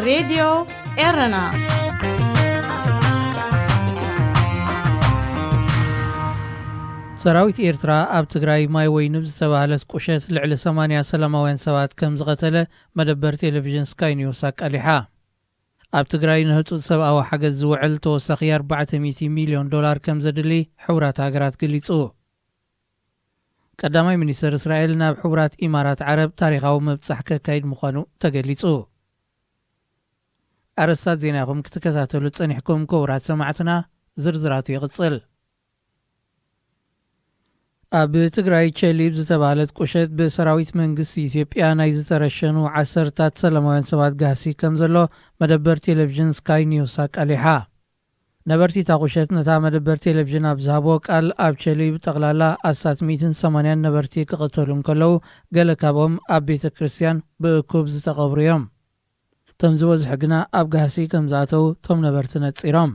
ሬድዮ ኤረና። ሰራዊት ኤርትራ ኣብ ትግራይ ማይ ወይኒ ብዝተባህለት ቁሸት ልዕሊ ሰማንያ ሰላማውያን ሰባት ከም ዝቐተለ መደበር ቴሌቪዥን ስካይ ኒውስ ኣቃሊሓ። ኣብ ትግራይ ንህጹጽ ሰብኣዊ ሓገዝ ዝውዕል ተወሳኺ ኣርባዕተ ሚእቲ ሚልዮን ዶላር ከም ዘድሊ ሕቡራት ሃገራት ገሊጹ። ቀዳማይ ሚኒስተር እስራኤል ናብ ሕቡራት ኢማራት ዓረብ ታሪኻዊ ምብጻሕ ከካይድ ምዃኑ ተገሊጹ። ኣረስታት ዜና ኢኹም ክትከታተሉ ጸኒሕኩም ክቡራት ሰማዕትና፣ ዝርዝራቱ ይቕጽል። ኣብ ትግራይ ቸሊብ ዝተባህለት ቁሸት ብሰራዊት መንግስቲ ኢትዮጵያ ናይ ዝተረሸኑ ዓሰርታት ሰላማውያን ሰባት ጋህሲ ከም ዘሎ መደበር ቴሌቪዥን ስካይ ኒውስ ኣቃሊሓ። ነበርቲ እታ ቁሸት ነታ መደበር ቴሌቪዥን ኣብ ዝሃብዎ ቃል ኣብ ቸሊብ ጠቕላላ ኣስታት ሚእትን ሰማንያን ነበርቲ ክቕተሉ እንከለዉ ገለ ካብኦም ኣብ ቤተ ክርስቲያን ብእኩብ ዝተቐብሩ እዮም። እቶም ዝበዝሑ ግና ኣብ ጋህሲ ከም ዝኣተዉ እቶም ነበርቲ ነጺሮም።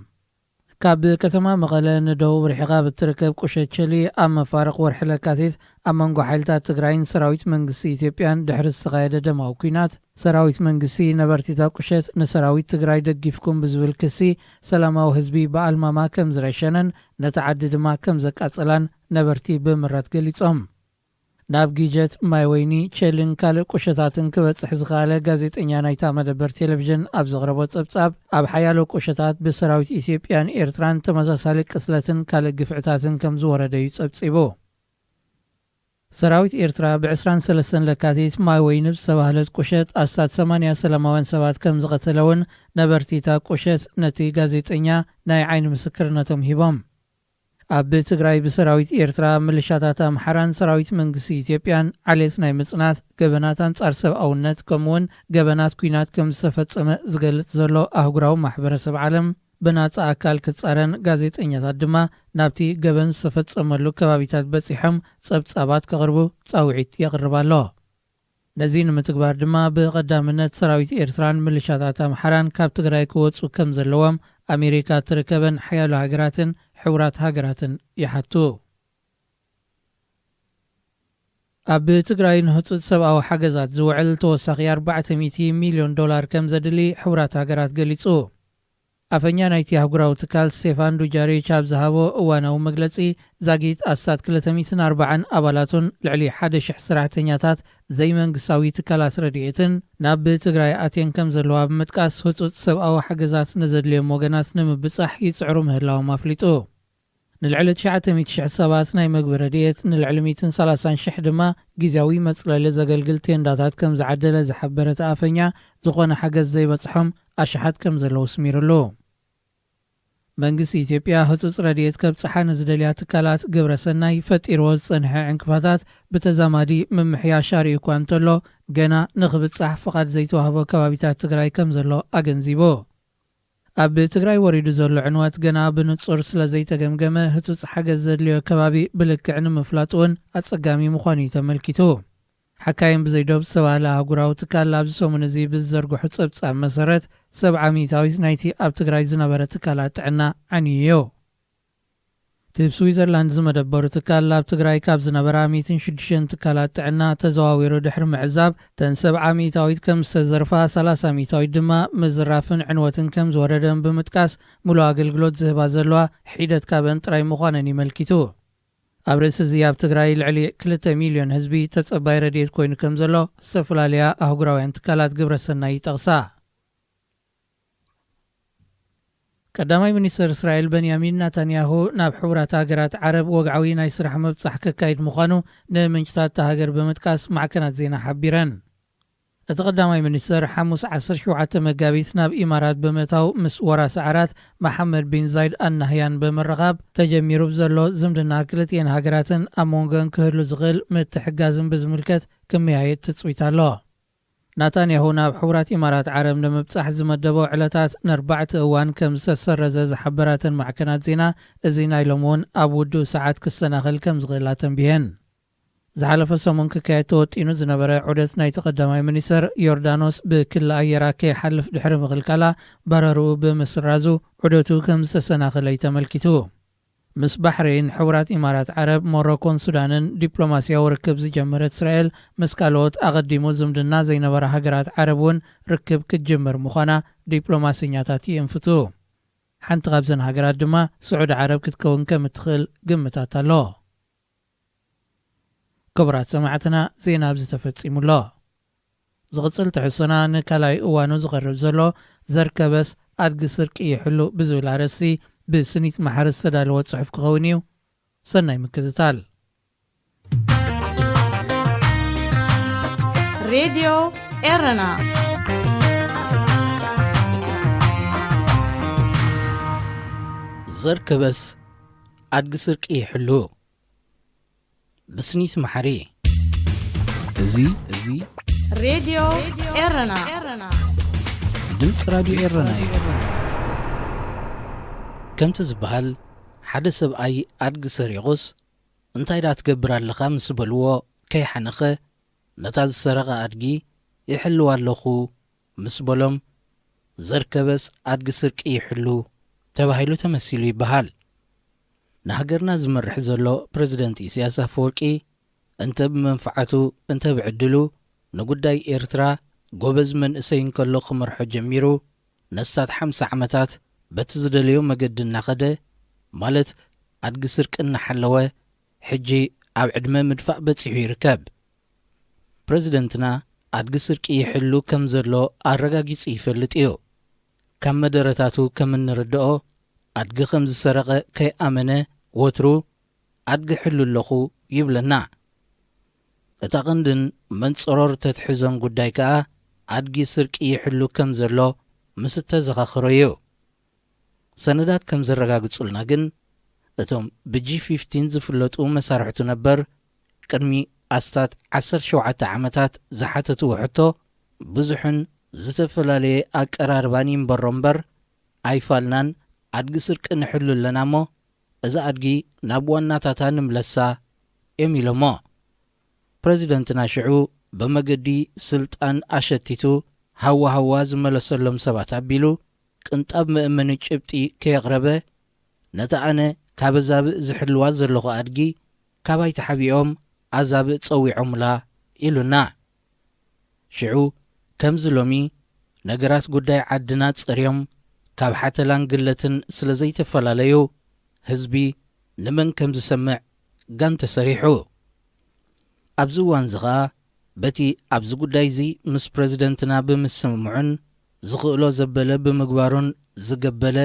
ካብ ከተማ መቐለ ንደቡብ ርሒቓ ብትርከብ ቁሸት ቸሊ ኣብ መፋርቕ ወርሒ ለካቲት ኣብ መንጎ ሓይልታት ትግራይን ሰራዊት መንግስቲ ኢትዮጵያን ድሕሪ ዝተኻየደ ደማዊ ኲናት ሰራዊት መንግስቲ ነበርቲታ ቁሸት ንሰራዊት ትግራይ ደጊፍኩም ብዝብል ክሲ ሰላማዊ ህዝቢ ብኣልማማ ከም ዝረሸነን ነቲ ዓዲ ድማ ከም ዘቃጸላን ነበርቲ ብምረት ገሊጾም። ናብ ጊጀት፣ ማይ ወይኒ፣ ቸልን ካልእ ቁሸታትን ክበጽሕ ዝኸኣለ ጋዜጠኛ ናይታ መደበር ቴሌቪዥን ኣብ ዘቕረቦ ጸብጻብ ኣብ ሓያሎ ቁሸታት ብሰራዊት ኢትዮጵያን ኤርትራን ተመሳሳሊ ቅትለትን ካልእ ግፍዕታትን ከም ዝወረደ እዩ ጸብጺቡ። ሰራዊት ኤርትራ ብ ዕስራን ሰለስተን ለካቲት ማይ ወይኒ ብዝተባህለት ቁሸት ኣስታት ሰማንያ ሰላማውያን ሰባት ከም ዝቐተለ እውን ነበርቲታ ቁሸት ነቲ ጋዜጠኛ ናይ ዓይኒ ምስክርነቶም ሂቦም። ኣብ ትግራይ ብሰራዊት ኤርትራ፣ ምልሻታት ኣምሓራን ሰራዊት መንግስቲ ኢትዮጵያን ዓሌት ናይ ምጽናት ገበናት ኣንጻር ሰብኣውነት ከምኡውን ገበናት ኲናት ከም ዝተፈጸመ ዝገልጽ ዘሎ ኣህጉራዊ ማሕበረሰብ ዓለም ብናጻ ኣካል ክጻረን ጋዜጠኛታት ድማ ናብቲ ገበን ዝተፈጸመሉ ከባቢታት በጺሖም ጸብጻባት ከቕርቡ ጻውዒት የቕርብ ኣሎ። ነዚ ንምትግባር ድማ ብቐዳምነት ሰራዊት ኤርትራን ምልሻታት ኣምሓራን ካብ ትግራይ ክወጹ ከም ዘለዎም ኣሜሪካ እትርከበን ሓያሎ ሃገራትን ሕቡራት ሃገራትን ይሓቱ። ኣብ ትግራይ ንህጹጽ ሰብኣዊ ሓገዛት ዝውዕል ተወሳኺ ኣርባዕተ ሚእቲ ሚልዮን ዶላር ከም ዘድሊ ሕቡራት ሃገራት ገሊጹ። ኣፈኛ ናይቲ ኣህጉራዊ ትካል ስቴፋን ዱጃሪች ኣብ ዝሃቦ እዋናዊ መግለጺ፣ ዛጊት ኣስታት ክልተ ሚእትን ኣርባዓን ኣባላቱን ልዕሊ ሓደ ሽሕ ሰራሕተኛታት ዘይመንግስታዊ ትካላት ረድኤትን ናብ ትግራይ ኣትየን ከም ዘለዋ ብምጥቃስ፣ ህጹጽ ሰብኣዊ ሓገዛት ንዘድልዮም ወገናት ንምብጻሕ ይጽዕሩ ምህላዎም ኣፍሊጡ። ንልዕሊ ትሽዓተ ሚእቲ ሽሕ ሰባት ናይ መግቢ ረድኤት፣ ንልዕሊ ሚእትን ሰላሳን ሽሕ ድማ ግዝያዊ መጽለሊ ዘገልግል ቴንዳታት ከም ዝዓደለ ዝሓበረ እቲ ኣፈኛ፣ ዝኾነ ሓገዝ ዘይበጽሖም ኣሽሓት ከም ዘለዉ ስሚሩሉ። መንግስቲ ኢትዮጵያ ህጹጽ ረድኤት ከብጽሓ ንዝደልያ ትካላት ግብረ ሰናይ ፈጢርዎ ዝጸንሐ ዕንቅፋታት ብተዛማዲ ምምሕያሽ ኣርእዩ እኳ እንተሎ፣ ገና ንኽብጻሕ ፍቓድ ዘይተዋህቦ ከባቢታት ትግራይ ከም ዘሎ ኣገንዚቡ። ኣብ ትግራይ ወሪዱ ዘሎ ዕንወት ገና ብንጹር ስለ ዘይተገምገመ፣ ህጹጽ ሓገዝ ዘድልዮ ከባቢ ብልክዕ ንምፍላጥ እውን ኣጸጋሚ ምዃኑ እዩ ተመልኪቱ። ሓካይም ብዘይ ዶብ ዝተባህለ ኣህጉራዊ ትካል ኣብዚ ሰሙን እዚ ብዝዘርግሑ ጸብጻብ መሰረት፣ ሰብዓ ሚእታዊት ናይቲ ኣብ ትግራይ ዝነበረ ትካላት ጥዕና ዓንዩ እዩ። እቲ ብስዊዘርላንድ ዝመደበሩ ትካል ኣብ ትግራይ ካብ ዝነበራ ሚእትን ሽዱሽተን ትካላት ጥዕና ተዘዋዊሩ ድሕሪ ምዕዛብ፣ እተን ሰብዓ ሚእታዊት ከም ዝተዘርፋ፣ ሰላሳ ሚእታዊት ድማ ምዝራፍን ዕንወትን ከም ዝወረደን ብምጥቃስ፣ ሙሉእ ኣገልግሎት ዝህባ ዘለዋ ሒደት ካብአን ጥራይ ምዃነን ይመልኪቱ። ኣብ ርእሲ እዚ ኣብ ትግራይ ልዕሊ ክልተ ሚልዮን ህዝቢ ተጸባይ ረድኤት ኮይኑ ከም ዘሎ ዝተፈላለያ ኣህጉራውያን ትካላት ግብረ ሰናይ ይጠቕሳ። ቀዳማይ ሚኒስተር እስራኤል በንያሚን ናታንያሁ ናብ ሕቡራት ሃገራት ዓረብ ወግዓዊ ናይ ስራሕ ምብጻሕ ከካይድ ምዃኑ ንምንጭታት እታ ሃገር ብምጥቃስ ማዕከናት ዜና ሓቢረን። እቲ ቀዳማይ ሚኒስተር ሓሙስ ዓሰርተ ሸውዓተ መጋቢት ናብ ኢማራት ብምእታው ምስ ወራሲ ዓራት መሓመድ ቢን ዛይድ ኣልናህያን ብምርኻብ ተጀሚሩ ብዘሎ ዝምድና ክልቲኤን ሃገራትን ኣብ መንጎን ክህሉ ዝኽእል ምትሕጋዝን ብዝምልከት ክመያየጥ ትጽቢት ኣሎ። ናታንያሁ ናብ ሕቡራት ኢማራት ዓረብ ንምብጻሕ ዝመደቦ ዕለታት ንኣርባዕተ እዋን ከም ዝተሰረዘ ዝሓበራተን ማዕከናት ዜና፣ እዚ ናይ ሎሚ እውን ኣብ ውዱእ ሰዓት ክሰናኸል ከም ዝኽእል ኣተንቢሀን። ዝሓለፈ ሰሙን ክካየድ ተወጢኑ ዝነበረ ዑደት ናይቲ ቀዳማይ ሚኒስተር ዮርዳኖስ ብክሊ ኣየራ ከይሓልፍ ድሕሪ ምኽልካላ፣ በረርኡ ብምስራዙ ዑደቱ ከም ዝተሰናኸለ እዩ ተመልኪቱ። ምስ ባሕሬን፣ ሕቡራት ኢማራት ዓረብ፣ ሞሮኮን ሱዳንን ዲፕሎማስያዊ ርክብ ዝጀመረት እስራኤል፣ ምስ ካልኦት ኣቐዲሙ ዝምድና ዘይነበራ ሃገራት ዓረብ እውን ርክብ ክትጅምር ምዃና ዲፕሎማሰኛታት ይእንፍቱ። ሓንቲ ካብዘን ሃገራት ድማ ስዑዲ ዓረብ ክትከውን ከም እትኽእል ግምታት ኣሎ። ክቡራት ሰማዕትና፣ ዜና ኣብዚ ተፈጺሙ ኣሎ። ዝቕጽል ትሕዝቶና ንካልኣይ እዋኑ ዝቐርብ ዘሎ ዘርከበስ ኣድጊ ስርቂ ይሕሉ ብዝብል ኣርእስቲ ብስኒት መሓሪ ዝተዳለወ ጽሑፍ ክኸውን እዩ። ሰናይ ምክትታል። ሬድዮ ኤረና። ዘርከበስ ኣድጊ ስርቂ ይሕሉ። ብስኒት መሓሪ። እዚ፣ እዚ ሬድዮ ኤረና። ድምፂ ራድዮ ኤረና እዩ። ከምቲ ዝበሃል፣ ሓደ ሰብኣይ ኣድጊ ሰሪቑስ፣ "እንታይ ደኣ ትገብር ኣለኻ?" ምስ በልዎ፣ ከይሓነኸ፣ "ነታ ዝሰረቐ ኣድጊ ይሕልዋ ኣለኹ" ምስ በሎም፣ ዘርከበስ ኣድጊ ስርቂ ይሕሉ ተባሂሉ ተመሲሉ ይበሃል። ንሃገርና ዝመርሕ ዘሎ ፕረዚደንት ኢሳያስ ኣፈወርቂ፣ እንተ ብመንፍዓቱ እንተ ብዕድሉ፣ ንጉዳይ ኤርትራ ጎበዝ መንእሰይ እንከሎ ክመርሖ ጀሚሩ፣ ነስታት ሓምሳ ዓመታት በቲ ዝደለዮ መገዲ እናኸደ፣ ማለት ኣድጊ ስርቂ እናሓለወ፣ ሕጂ ኣብ ዕድመ ምድፋእ በጺሑ ይርከብ። ፕረዚደንትና ኣድጊ ስርቂ ይሕሉ ከም ዘሎ ኣረጋጊጹ ይፈልጥ እዩ። ካብ መደረታቱ ከም እንርድኦ፣ ኣድጊ ከም ዝሰረቐ ከይኣመነ፣ ወትሩ "ኣድጊ ሕሉ ኣለኹ" ይብለና። እታ ቀንድን መንጸሮር ተትሕዞን ጉዳይ ከኣ፣ ኣድጊ ስርቂ ይሕሉ ከም ዘሎ ምስ እተዘኻኽሮ እዩ። ሰነዳት ከም ዘረጋግጹልና ግን፣ እቶም ብጂ ፊፍቲን ዝፍለጡ መሳርሕቱ ነበር፣ ቅድሚ ኣስታት ዓሰርተ ሸውዓተ ዓመታት ዝሓተትዎ ሕቶ፣ ብዙሕን ዝተፈላለየ ኣቀራርባን ይንበሮ እምበር፣ ኣይፋልናን፣ ኣድጊ ስርቂ ንሕሉ ኣለና እሞ፣ እዛ ኣድጊ ናብ ዋናታታ ንምለሳ እዮም ኢሎሞ። ፕረዚደንትና ሽዑ ብመገዲ ስልጣን ኣሸቲቱ ሃዋ ሃዋ ዝመለሰሎም ሰባት ኣቢሉ፣ ቅንጣብ መእመኒ ጭብጢ ከየቕረበ፣ ነታ ኣነ ካብ ኣዛብእ ዝሕልዋ ዘለኹ ኣድጊ፣ ካባይ ተሓቢኦም ኣዛብእ ጸዊዖምላ ኢሉና። ሽዑ ከምዚ ሎሚ ነገራት ጉዳይ ዓድና ጸርዮም ካብ ሓተላን ግለትን ስለ ዘይተፈላለዩ፣ ህዝቢ ንመን ከም ዝሰምዕ ጋን ተሰሪሑ። ኣብዚ እዋንዚ ኸኣ በቲ ኣብዚ ጉዳይዚ ምስ ፕረዚደንትና ብምስምምዑን ዝኽእሎ ዘበለ ብምግባሩን ዝገበለ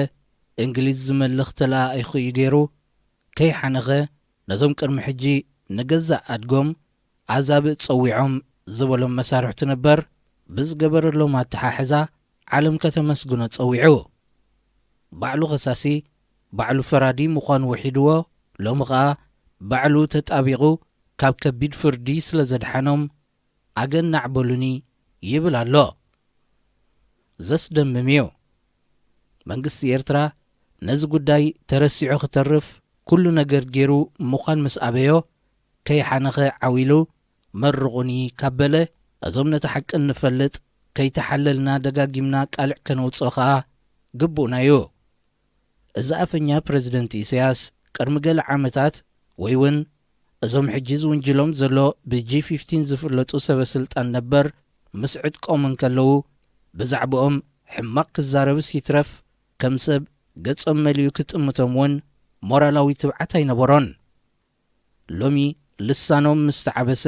እንግሊዝ ዝመልኽ ተለኣኢኹ እዩ ገይሩ፣ ከይሓነኸ ነቶም ቅድሚ ሕጂ ንገዛእ ኣድጎም ኣዛብእ ጸዊዖም ዝበሎም መሳርሕቱ ነበር ብዝገበረሎም ኣተሓሕዛ ዓለም ከተመስግኖ ጸዊዑ። ባዕሉ ኸሳሲ፣ ባዕሉ ፈራዲ ምዃኑ ውሒድዎ፣ ሎሚ ኸኣ ባዕሉ ተጣቢቑ ካብ ከቢድ ፍርዲ ስለ ዘድሓኖም፣ "ኣገናዕ በሉኒ" ይብል ኣሎ። ዘስደምም እዩ። መንግስቲ ኤርትራ ነዚ ጉዳይ ተረሲዑ ክተርፍ ኩሉ ነገር ገይሩ ምዃን ምስ ኣበዮ፣ ከይሓነኸ ዓው ኢሉ "መርቑኒ" ካብ በለ፣ እቶም ነቲ ሓቂ እንፈልጥ ከይተሓለልና ደጋጊምና ቃልዕ ከነውጽኦ ከኣ ግቡእና እዩ። እዚ ኣፈኛ ፕረዚደንት ኢሳያስ ቅድሚ ገለ ዓመታት፣ ወይ እውን እዞም ሕጂ ዝውንጅሎም ዘሎ ብጂ ፊፍቲን ዝፍለጡ ሰበ ስልጣን ነበር ምስ ዕጥቆም እንከለዉ፣ ብዛዕባኦም ሕማቕ ክዛረብስ ይትረፍ፣ ከም ሰብ ገጾም መሊኡ ክጥምቶም እውን ሞራላዊ ትብዓት ኣይነበሮን። ሎሚ ልሳኖም ምስ ተዓበሰ፣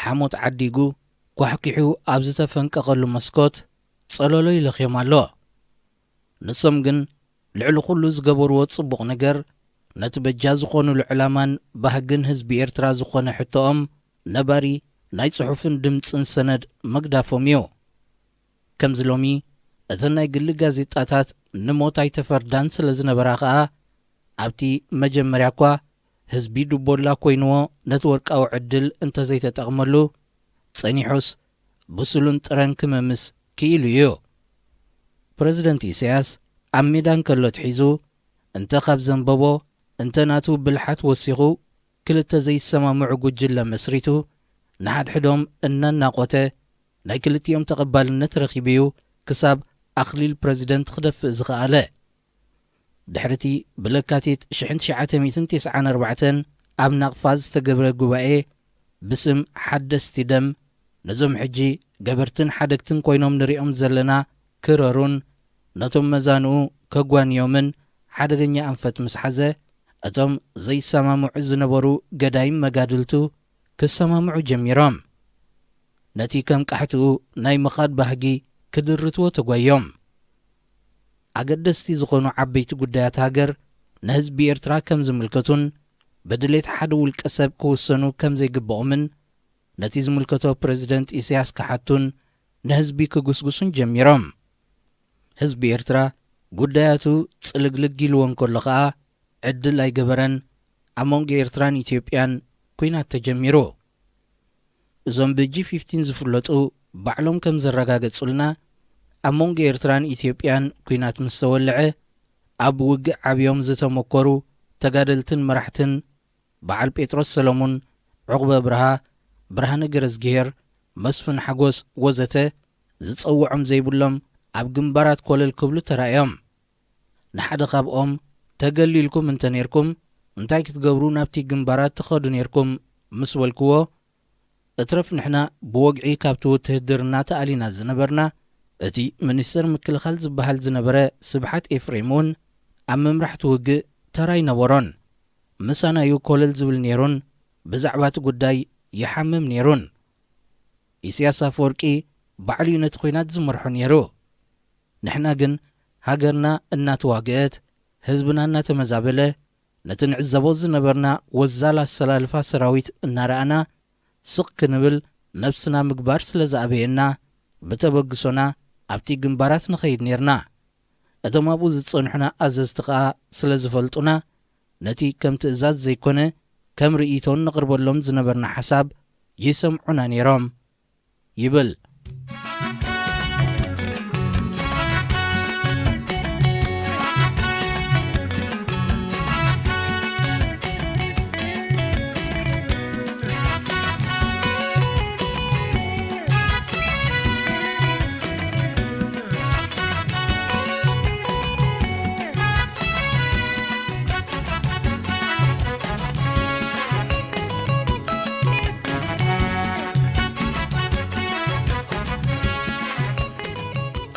ሓሞት ዓዲጉ ኳሕኲሑ ኣብ ዝተፈንቀቐሉ መስኮት ጸለሎ ይለኽዮም ኣሎ። ንሶም ግን ልዕሊ ኩሉ ዝገበርዎ ጽቡቕ ነገር፣ ነቲ በጃ ዝኾኑሉ ዕላማን ባህግን ህዝቢ ኤርትራ ዝኾነ ሕቶኦም ነባሪ ናይ ጽሑፍን ድምጽን ሰነድ ምግዳፎም እዩ። ከምዚ ሎሚ እተን ናይ ግሊ ጋዜጣታት ንሞት ኣይተፈርዳን ስለ ዝነበራ ኸኣ፣ ኣብቲ መጀመርያ እኳ ህዝቢ ዱቦላ ኮይንዎ ነቲ ወርቃዊ ዕድል እንተዘይተጠቕመሉ፣ ጸኒሑስ ብሱልን ጥረን ክመምስ ክኢሉ እዩ። ፕረዚደንት ኢሳያስ ኣብ ሜዳ እንከሎ ኣትሒዙ፣ እንተ ካብ ዘንበቦ፣ እንተ ናቱ ብልሓት ወሲኹ፣ ክልተ ዘይሰማምዑ ጉጅለ መስሪቱ፣ ንሓድሕዶም እናናቖተ፣ ናይ ክልቲኦም ተቐባልነት ረኺቡ'ዩ ክሳብ ኣኽሊል ፕረዚደንት ክደፍእ ዝኸኣለ። ድሕርቲ ብለካቲት ሽሕን ትሽዓተ ሚእትን ተስዓን ኣርባዕተን ኣብ ናቕፋ ዝተገብረ ጉባኤ፣ ብስም ሓደስቲ ደም፣ ነዞም ሕጂ ገበርትን ሓደግትን ኮይኖም ንሪኦም ዘለና ክረሩን ነቶም መዛንኡ ከጓንዮምን ሓደገኛ ኣንፈት ምስ ሓዘ፣ እቶም ዘይሰማምዑ ዝነበሩ ገዳይም መጋድልቱ ክሰማምዑ ጀሚሮም። ነቲ ከም ቃሕትኡ ናይ ምኻድ ባህጊ ክድርትዎ ተጓዮም። ኣገደስቲ ዝኾኑ ዓበይቲ ጉዳያት ሃገር ንህዝቢ ኤርትራ ከም ዝምልከቱን ብድሌት ሓደ ውልቀ ሰብ ክውሰኑ ከም ዘይግብኦምን ነቲ ዝምልከቶ ፕረዚደንት ኢሳያስ ክሓቱን ንህዝቢ ክጉስጉሱን ጀሚሮም። ህዝቢ ኤርትራ ጉዳያቱ ጽልግልግ ኢልዎ እንከሎ ኸኣ ዕድል ኣይገበረን፣ ኣብ መንጎ ኤርትራን ኢትዮጵያን ኲናት ተጀሚሩ። እዞም ብጂ ፊፍቲን ዝፍለጡ ባዕሎም ከም ዘረጋገጹልና፣ ኣብ መንጎ ኤርትራን ኢትዮጵያን ኲናት ምስ ተወልዐ፣ ኣብ ውግእ ዓብዮም ዝተመኮሩ ተጋደልትን መራሕትን በዓል ጴጥሮስ ሰለሙን፣ ዑቕበ ኣብርሃ፣ ብርሃነ ገረዝግሄር፣ መስፍን ሓጎስ ወዘተ ዝጸውዖም ዘይብሎም ኣብ ግንባራት ኮለል ክብሉ ተራእዮም። ንሓደ ካብኦም፣ "ተገሊልኩም እንተ ኔርኩም፣ እንታይ ክትገብሩ ናብቲ ግንባራት ትኸዱ ኔርኩም?" ምስ በልክዎ፣ "እትረፍ ንሕና ብወግዒ ካብቲ ውትህድርና ተኣሊና ዝነበርና፣ እቲ ሚኒስተር ምክልኻል ዝበሃል ዝነበረ ስብሓት ኤፍሬም እውን ኣብ መምራሕቲ ውግእ ተራ ኣይነበሮን። ምሳናዩ ኮለል ዝብል ኔሩን ብዛዕባ እቲ ጉዳይ ይሓምም ኔሩን። ኢሳያስ ኣፈወርቂ ባዕሉ እዩ ነቲ ኲናት ዝመርሖ ኔሩ። ንሕና ግን ሃገርና እናተዋግአት፣ ህዝብና እናተመዛበለ፣ ነቲ ንዕዘቦ ዝነበርና ወዛል ኣሰላልፋ ሰራዊት እናረኣና፣ ስቕ ክንብል ነብስና ምግባር ስለ ዝኣበየና፣ ብተበግሶና ኣብቲ ግንባራት ንኸይድ ኔርና። እቶም ኣብኡ ዝጸንሑና ኣዘዝቲ ኸኣ ስለ ዝፈልጡና፣ ነቲ ከም ትእዛዝ ዘይኮነ፣ ከም ርእይቶን ነቕርበሎም ዝነበርና ሓሳብ ይሰምዑና ኔሮም" ይብል።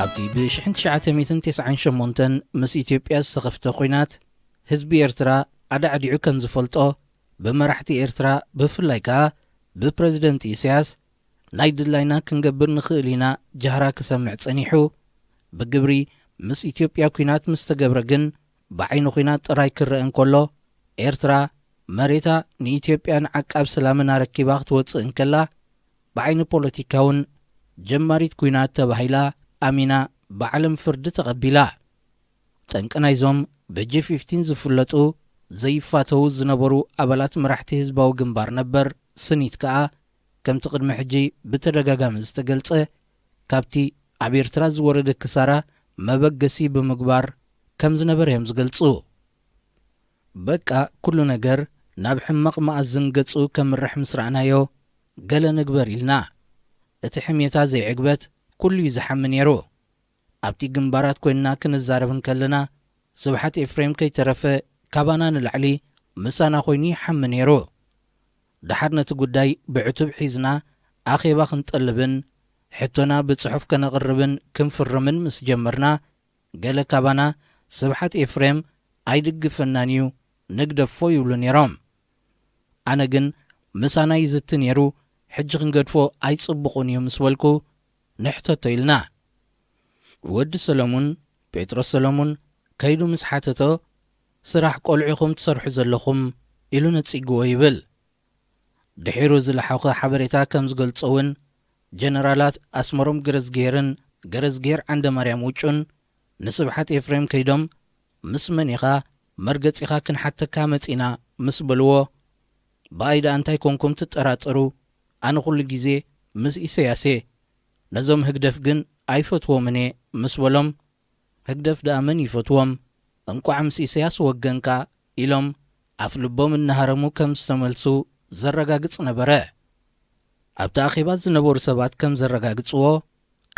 ኣብቲ ብሽሕን ትሽዓተ ሚእትን ተስዓን ሸሞንተን ምስ ኢትዮጵያ ዝተኸፍተ ኲናት፣ ህዝቢ ኤርትራ ኣዳዕዲዑ ከም ዝፈልጦ፣ ብመራሕቲ ኤርትራ ብፍላይ ከኣ ብፕረዚደንት ኢሳያስ ናይ ድላይና ክንገብር ንኽእል ኢና ጃህራ ክሰምዕ ጸኒሑ። ብግብሪ ምስ ኢትዮጵያ ኲናት ምስ ተገብረ ግን ብዓይኒ ኲናት ጥራይ ክረአ እንከሎ፣ ኤርትራ መሬታ ንኢትዮጵያን ዓቃብ ሰላምን ኣረኪባ ክትወጽእ እንከላ፣ ብዓይኒ ፖለቲካ እውን ጀማሪት ኲናት ተባሂላ ኣሚና ብዓለም ፍርዲ ተቐቢላ። ጠንቂ ናይዞም ብጂ ፊፍቲን ዝፍለጡ ዘይፋተዉ ዝነበሩ ኣባላት መራሕቲ ህዝባዊ ግንባር ነበር ስኒት ከኣ፣ ከምቲ ቅድሚ ሕጂ ብተደጋጋሚ ዝተገልጸ፣ ካብቲ ኣብ ኤርትራ ዝወረደ ክሳራ መበገሲ ብምግባር ከም ዝነበረ እዮም ዝገልጹ። በቃ ኩሉ ነገር ናብ ሕማቕ መኣዝን ገጹ ከምርሕ ምስ ረኣናዮ፣ ገለ ንግበር ኢልና። እቲ ሕሜታ ዘይዕግበት ኩሉ እዩ ዝሓሚ ነይሩ። ኣብቲ ግንባራት ኮይንና ክንዛረብ እንከለና፣ ስብሓት ኤፍሬም ከይተረፈ ካባና ንላዕሊ ምሳና ኮይኑ ይሓሚ ነይሩ። ደሓር ነቲ ጉዳይ ብዕቱብ ሒዝና ኣኼባ ክንጠልብን ሕቶና ብጽሑፍ ከነቕርብን ክንፍርምን ምስ ጀመርና፣ ገለ ካባና ስብሓት ኤፍሬም ኣይድግፈናን እዩ፣ ንግደፎ ይብሉ ነይሮም። ኣነ ግን ምሳና ይዝቲ ነይሩ፣ ሕጂ ክንገድፎ ኣይጽቡቕን እዩ ምስ በልኩ፣ ንሕተቶ ኢልና። ወዲ ሰለሙን፣ ጴጥሮስ ሰለሙን፣ ከይዱ ምስ ሓተቶ፣ "ስራሕ ቆልዑ ኢኹም ትሰርሑ ዘለኹም" ኢሉ ነጺግዎ ይብል። ድሒሩ ዝለሓኸ ሓበሬታ ከም ዝገልጾ እውን፣ ጀነራላት ኣስመሮም ገረዝግሄርን ገረዝግሄር ዓንደማርያም ውጩን ንስብሓት ኤፍሬም ከይዶም፣ "ምስ መን ኢኻ? መርገጺኻ ክንሓተካ መጺና" ምስ በልዎ፣ "ብኣይ ደኣ እንታይ ኮንኩም ትጠራጠሩ? ኣነ ኩሉ ግዜ ምስ ኢሰያስ እየ። ነዞም ህግደፍ ግን ኣይፈትዎምን እየ" ምስ በሎም፣ "ህግደፍ ደኣ መን ይፈትዎም? እንቋዕ ምስ ኢሰያስ ወገንካ" ኢሎም ኣፍ ልቦም እናሃረሙ ከም ዝተመልሱ ዘረጋግጽ ነበረ። ኣብቲ ኣኼባ ዝነበሩ ሰባት ከም ዘረጋግጽዎ፣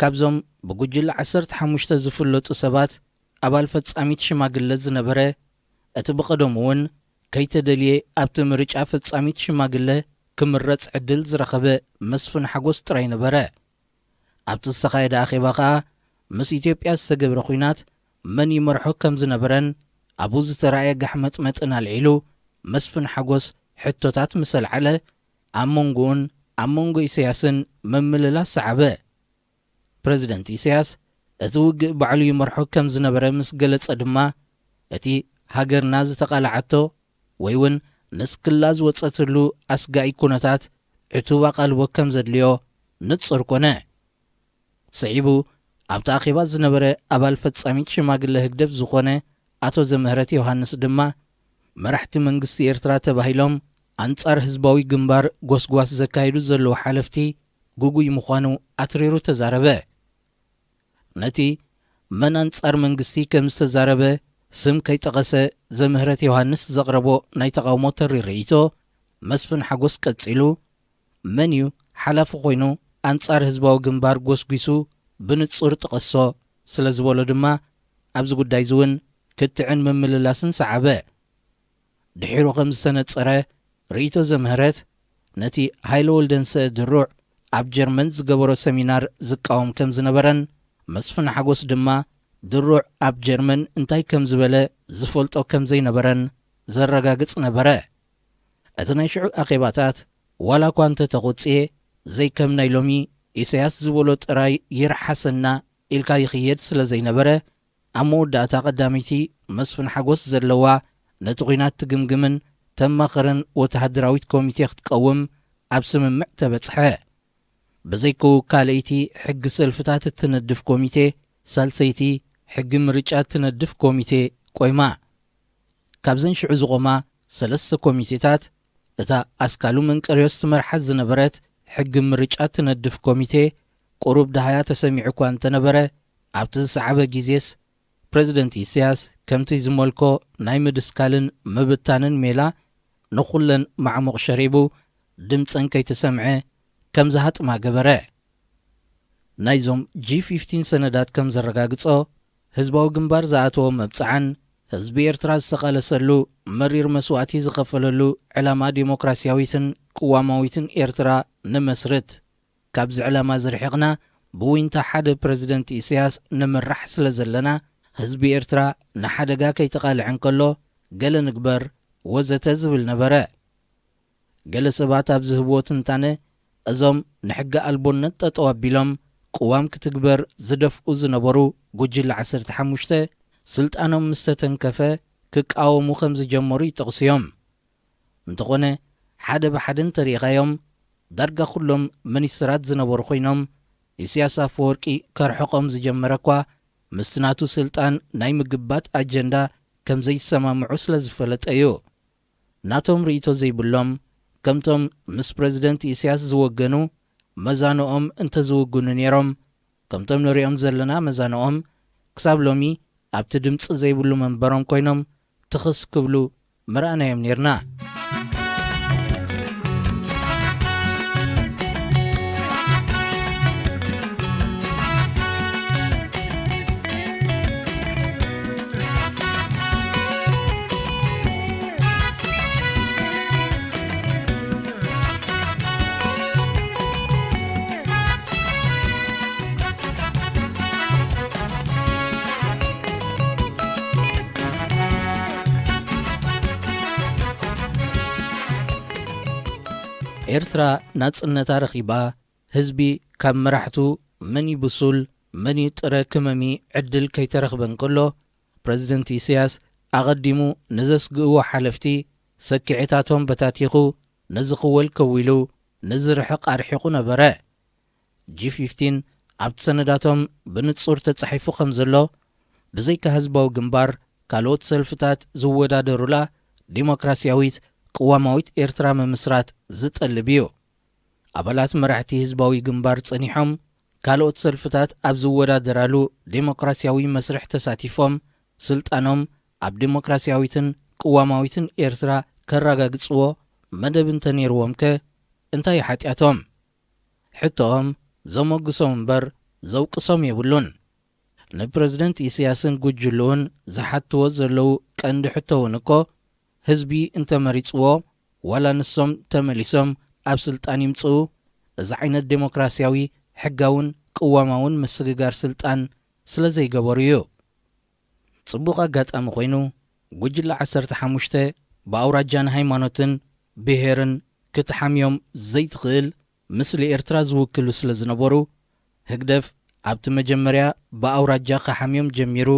ካብዞም ብጉጅለ ዓሰርተ ሓሙሽተ ዝፍለጡ ሰባት፣ ኣባል ፈጻሚት ሽማግለ ዝነበረ፣ እቲ ብቐደሙ እውን ከይተደልየ ኣብቲ ምርጫ ፈጻሚት ሽማግለ ክምረጽ ዕድል ዝረኸበ መስፍን ሓጎስ ጥራይ ነበረ። ኣብቲ ዝተኻየደ ኣኼባ ከኣ ምስ ኢትዮጵያ ዝተገብረ ኲናት መን ይመርሖ ከም ዝነበረን ኣብኡ ዝተራእየ ጋሕመጥመጥን ኣልዒሉ መስፍን ሓጎስ ሕቶታት ምስ ኣልዓለ፣ ኣብ መንጎኡን ኣብ መንጎ ኢሳያስን ምምልላስ ሰዓበ። ፕረዚደንት ኢሳያስ እቲ ውግእ ባዕሉ ይመርሖ ከም ዝነበረ ምስ ገለጸ ድማ፣ እቲ ሃገርና ዝተቓልዓቶ ወይ እውን ንስክላ ዝወጸትሉ ኣስጋኢ ኩነታት ዕቱብ ኣቓልቦ ከም ዘድልዮ ንጹር ኮነ። ስዒቡ ኣብቲ ኣኼባ ዝነበረ ኣባል ፈጻሚት ሽማግለ ህግደፍ ዝኾነ ኣቶ ዘምህረት ዮሃንስ ድማ፣ መራሕቲ መንግስቲ ኤርትራ ተባሂሎም ኣንጻር ህዝባዊ ግንባር ጎስጓስ ዘካይዱ ዘለዉ ሓለፍቲ ግጉይ ምዃኑ ኣትሪሩ ተዛረበ። ነቲ መን ኣንጻር መንግስቲ ከም ዝተዛረበ ስም ከይጠቐሰ ዘምህረት ዮሃንስ ዘቕረቦ ናይ ተቓውሞ ተሪር ርእይቶ፣ መስፍን ሓጎስ ቀጺሉ፣ መን እዩ ሓላፊ ኮይኑ ኣንጻር ህዝባዊ ግንባር ጎስጒሱ ብንጹር ጥቐሶ ስለ ዝበሎ ድማ፣ ኣብዚ ጉዳይ እዚ እውን ክትዕን ምምልላስን ሰዓበ። ድሒሩ ከም ዝተነጸረ ርእይቶ ዘምህረት፣ ነቲ ሃይለ ወልደንሰ ድሩዕ ኣብ ጀርመን ዝገበሮ ሰሚናር ዝቃወም ከም ዝነበረን፣ መስፍን ሓጎስ ድማ ድሩዕ ኣብ ጀርመን እንታይ ከም ዝበለ ዝፈልጦ ከም ዘይነበረን ዘረጋግጽ ነበረ። እቲ ናይ ሽዑ ኣኼባታት ዋላ እኳ እንተ ተቖጽየ፣ ዘይከም ናይ ሎሚ ኢሳያስ ዝበሎ ጥራይ ይርሓሰና ኢልካ ይኽየድ ስለ ዘይነበረ፣ ኣብ መወዳእታ ቀዳመይቲ መስፍን ሓጎስ ዘለዋ ነቲ ኲናት ትግምግምን ተማኽርን ወተሃደራዊት ኮሚቴ ክትቀውም ኣብ ስምምዕ ተበጽሐ። ብዘይክኡ ካልኣይቲ ሕጊ ሰልፍታት እትነድፍ ኮሚቴ፣ ሳልሰይቲ ሕጊ ምርጫ እትነድፍ ኮሚቴ ቆይማ። ካብዘን ሽዑ ዝቖማ ሰለስተ ኮሚቴታት፣ እታ ኣስካሉ መንቀርዮስ ትመርሓ ዝነበረት ሕጊ ምርጫ ትነድፍ ኮሚቴ ቁሩብ ደሃያ ተሰሚዑ እኳ እንተነበረ፣ ኣብቲ ዝሰዓበ ግዜስ ፕረዚደንት ኢሳያስ ከምቲ ዝመልኮ ናይ ምድስካልን ምብታንን ሜላ ንኹለን ማዕሙቕ ሸሪቡ፣ ድምጸን ከይተሰምዐ ከም ዝሃጥማ ገበረ። ናይዞም ጂ ፊፍቲን ሰነዳት ከም ዘረጋግጾ፣ ህዝባዊ ግንባር ዝኣተዎ መብጽዓን ህዝቢ ኤርትራ ዝተቓለሰሉ፣ መሪር መስዋእቲ ዝኸፈለሉ ዕላማ ዴሞክራስያዊትን ቅዋማዊትን ኤርትራ ንመስርት። ካብዚ ዕላማ ዝርሒቕና፣ ብዊንታ ሓደ ፕረዚደንት ኢሳያስ ንምራሕ ስለ ዘለና፣ ህዝቢ ኤርትራ ንሓደጋ ከይተቓልዐ እንከሎ ገለ ንግበር ወዘተ ዝብል ነበረ። ገለ ሰባት ኣብ ዝህብዎ ትንታነ፣ እዞም ንሕጊ ኣልቦነት ጠጠው ኣቢሎም ቅዋም ክትግበር ዝደፍኡ ዝነበሩ ጉጅለ ዓሰርተ ሓሙሽተ፣ ስልጣኖም ምስ ተተንከፈ ክቃወሙ ከም ዝጀመሩ ይጠቕሱ እዮም። እንተኾነ፣ ሓደ ብሓደ እንተሪኢኻዮም፣ ዳርጋ ኩሎም ሚኒስትራት ዝነበሩ ኮይኖም፣ ኢሳያስ ኣፈወርቂ ከርሕቖም ዝጀመረ እኳ ምስቲ ናቱ ስልጣን ናይ ምግባት ኣጀንዳ ከም ዘይሰማምዑ ስለ ዝፈለጠ እዩ። ናቶም ርእይቶ ዘይብሎም፣ ከምቶም ምስ ፕረዚደንት ኢሳያስ ዝወገኑ መዛንኦም እንተዝውግኑ ነይሮም፣ ከምቶም ንሪኦም ዘለና መዛንኦም ክሳብ ሎሚ ኣብቲ ድምጺ ዘይብሉ መንበሮም ኮይኖም ትኽስ ክብሉ ምረኣናዮም ኔርና። ኤርትራ ናጽነታ ረኺባ፣ ህዝቢ ካብ መራሕቱ መን እዩ ብሱል፣ መን እዩ ጥረ ክመሚ ዕድል ከይተረኽበ እንከሎ፣ ፕረዚደንት ኢሳያስ ኣቐዲሙ ንዘስግእዎ ሓለፍቲ ሰኪዕታቶም በታቲኹ፣ ንዝኽወል ከዊሉ፣ ንዝርሕቕ ኣርሒቑ ነበረ። ጂ ፊፍቲን ኣብቲ ሰነዳቶም ብንጹር ተጻሒፉ ከም ዘሎ፣ ብዘይካ ህዝባዊ ግንባር፣ ካልኦት ሰልፍታት ዝወዳደሩላ ዲሞክራስያዊት ቅዋማዊት ኤርትራ ምምስራት ዝጠልብ እዩ። ኣባላት መራሕቲ ህዝባዊ ግንባር ጸኒሖም፣ ካልኦት ሰልፍታት ኣብ ዝወዳደራሉ ዴሞክራስያዊ መስርሕ ተሳቲፎም፣ ስልጣኖም ኣብ ዴሞክራስያዊትን ቅዋማዊትን ኤርትራ ከረጋግጽዎ መደብ እንተነይርዎምከ እንታይ እዩ ሓጢኣቶም? ሕቶኦም ዘሞግሶም እምበር ዘውቅሶም የብሉን። ንፕረዚደንት ኢሳያስን ጉጅልኡን ዝሓትዎ ዘለዉ ቀንዲ ሕቶ እውን እኮ፣ ህዝቢ እንተመሪጽዎ፣ ዋላ ንሶም ተመሊሶም ኣብ ስልጣን ይምጽኡ፣ እዚ ዓይነት ዴሞክራሲያዊ፣ ሕጋውን ቅዋማውን ምስግጋር ስልጣን ስለ ዘይገበሩ እዩ። ጽቡቕ ኣጋጣሚ ኮይኑ፣ ጉጅለ ዓሰርተ ሓሙሽተ ብኣውራጃን ሃይማኖትን ብሄርን ክትሓምዮም ዘይትኽእል፣ ምስሊ ኤርትራ ዝውክሉ ስለ ዝነበሩ፣ ህግደፍ ኣብቲ መጀመርያ ብኣውራጃ ክሓምዮም ጀሚሩ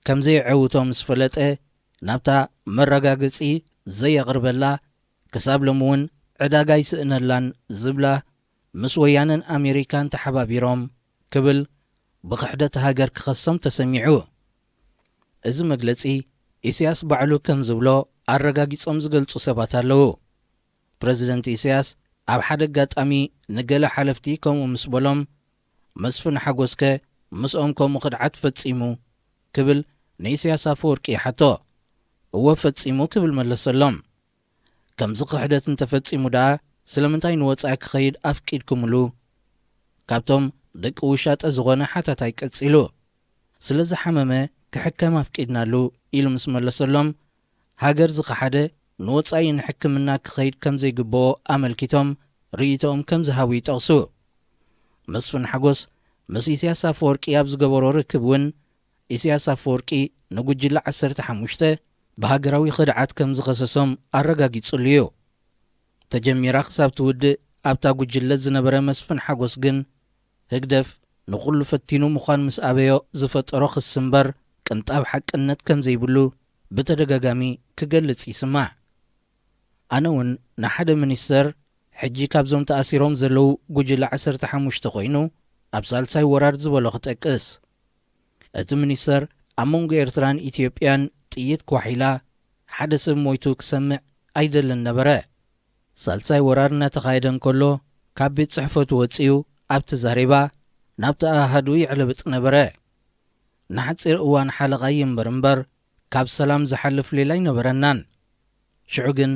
ከም ዘየዐውቶ ምስ ፈለጠ፣ ናብታ መረጋገጺ ዘየቕርበላ፣ ክሳብ ሎሚ እውን ዕዳጋ ኣይስእነላን ዝብላ፣ ምስ ወያነን ኣሜሪካን ተሓባቢሮም ክብል ብኽሕደት ሃገር ክኸሶም ተሰሚዑ። እዚ መግለጺ፣ ኢሳያስ ባዕሉ ከም ዝብሎ ኣረጋጊጾም ዝገልጹ ሰባት ኣለዉ። ፕረዚደንት ኢሳያስ ኣብ ሓደ ኣጋጣሚ ንገለ ሓለፍቲ ከምኡ ምስ በሎም፣ መስፍን ሓጎስከ ምስኦም ከምኡ ክድዓት ፈጺሙ? ክብል ንኢሳያስ ኣፈወርቂ ይሓቶ። እወ ፈጺሙ ክብል መለሰሎም። ከምዚ ክሕደት እንተፈጺሙ ደኣ ስለምንታይ ንወጻኢ ክኸይድ ኣፍቂድኩምሉ? ካብቶም ደቂ ውሻጠ ዝኾነ ሓታታይ ቀጺሉ፣ ስለ ዝሓመመ ክሕከም ኣፍቂድናሉ ኢሉ ምስ መለሰሎም፣ ሃገር ዝኸሓደ ንወጻኢ ንሕክምና ክኸይድ ከም ዘይግብኦ ኣመልኪቶም ርእይቶኦም ከም ዝሃቡ ይጠቕሱ። መስፍን ሓጎስ ምስ ኢሳያስ ኣፈወርቂ ኣብ ዝገበሮ ርክብ እውን፣ ኢሳያስ ኣፈወርቂ ንጉጅለ ዓሰርተ ሓሙሽተ ብሃገራዊ ክድዓት ከም ዝኸሰሶም ኣረጋጊጹሉ እዩ። ተጀሚራ ክሳብ ትውድእ ኣብታ ጉጅለ ዝነበረ መስፍን ሓጎስ ግን፣ ህግደፍ ንኹሉ ፈቲኑ ምዃን ምስ ኣበዮ ዝፈጠሮ ክሲ እምበር፣ ቅንጣብ ሓቅነት ከም ዘይብሉ ብተደጋጋሚ ክገልጽ ይስማዕ። ኣነ እውን ንሓደ ሚኒስተር፣ ሕጂ ካብዞም ተኣሲሮም ዘለዉ ጉጅለ ዓሰርተ ሓሙሽተ ኮይኑ፣ ኣብ ሳልሳይ ወራር ዝበሎ ክጠቅስ። እቲ ሚኒስተር፣ ኣብ መንጎ ኤርትራን ኢትዮጵያን ጥይት ኳሕ ኢላ ሓደ ሰብ ሞይቱ ክሰምዕ ኣይደልን ነበረ። ሳልሳይ ወራር እናተኻየደ እንከሎ፣ ካብ ቤት ጽሕፈቱ ወጺኡ ኣብቲ ዛሬባ ናብቲ ኣሃዱ ይዕለብጥ ነበረ። ንሓጺር እዋን ሓለቓ ይንበር እምበር፣ ካብ ሰላም ዝሓልፍ ሌላ ኣይነበረናን። ሽዑ ግን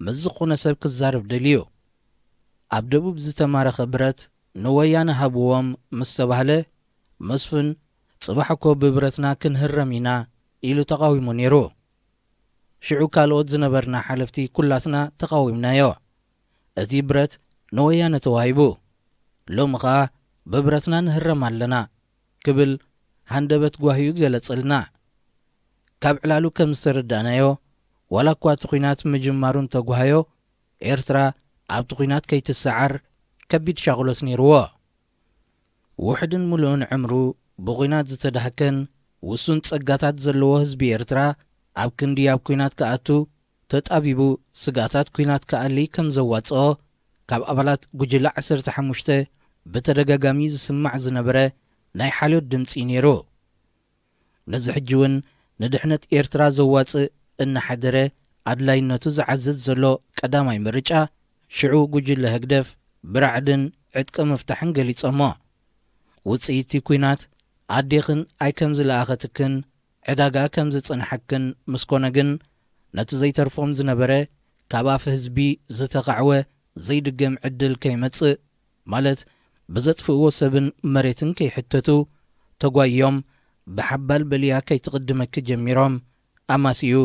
ምስ ዝኾነ ሰብ ክዛረብ ደልዩ። ኣብ ደቡብ ዝተማረኸ ብረት ንወያነ ሃብዎም ምስ ተባህለ፣ መስፍን፣ "ጽባሕ እኮ ብብረትና ክንህረም ኢና" ኢሉ ተቓዊሙ ነይሩ። ሽዑ ካልኦት ዝነበርና ሓለፍቲ ኩላትና ተቓዊምናዮ። እቲ ብረት ንወያነ ተዋሂቡ። ሎሚ ኸኣ ብብረትና ንህረም ኣለና ክብል ሃንደበት ጓህዩ ገለጸልና። ካብ ዕላሉ ከም ዝተረዳእናዮ፣ ዋላ እኳ እቲ ኲናት ምጅማሩ እንተጓሃዮ፣ ኤርትራ ኣብቲ ኲናት ከይትሰዓር ከቢድ ሻቕሎት ነይርዎ። ውሑድን ምሉእን ዕምሩ ብኲናት ዝተዳህከን ውሱን ጸጋታት ዘለዎ ህዝቢ ኤርትራ፣ ኣብ ክንዲ ኣብ ኲናት ክኣቱ፣ ተጣቢቡ ስግኣታት ኲናት ክኣሊ ከም ዘዋጽኦ፣ ካብ ኣባላት ጉጅለ ዓሰርተ ሓሙሽተ ብተደጋጋሚ ዝስማዕ ዝነበረ ናይ ሓልዮት ድምጺ ነይሩ። ነዚ ሕጂ እውን ንድሕነት ኤርትራ ዘዋጽእ እናሓደረ ኣድላይነቱ ዝዓዝዝ ዘሎ ቀዳማይ ምርጫ፣ ሽዑ ጉጅለ ህግደፍ ብራዕድን ዕጥቂ ምፍታሕን ገሊጾሞ። ውጽኢት እቲ ኲናት ኣዴኽን ኣይ ከም ዝለኣኸትክን ዕዳጋ ከም ዝጸንሓክን ምስ ኮነ ግን፣ ነቲ ዘይተርፎም ዝነበረ ካብ ኣፍ ህዝቢ ዝተኻዕወ ዘይድገም ዕድል ከይመጽእ፣ ማለት ብዘጥፍእዎ ሰብን መሬትን ከይሕተቱ ተጓይዮም፣ ብሓባል በልያ ከይትቕድመኪ ጀሚሮም ኣማስዩ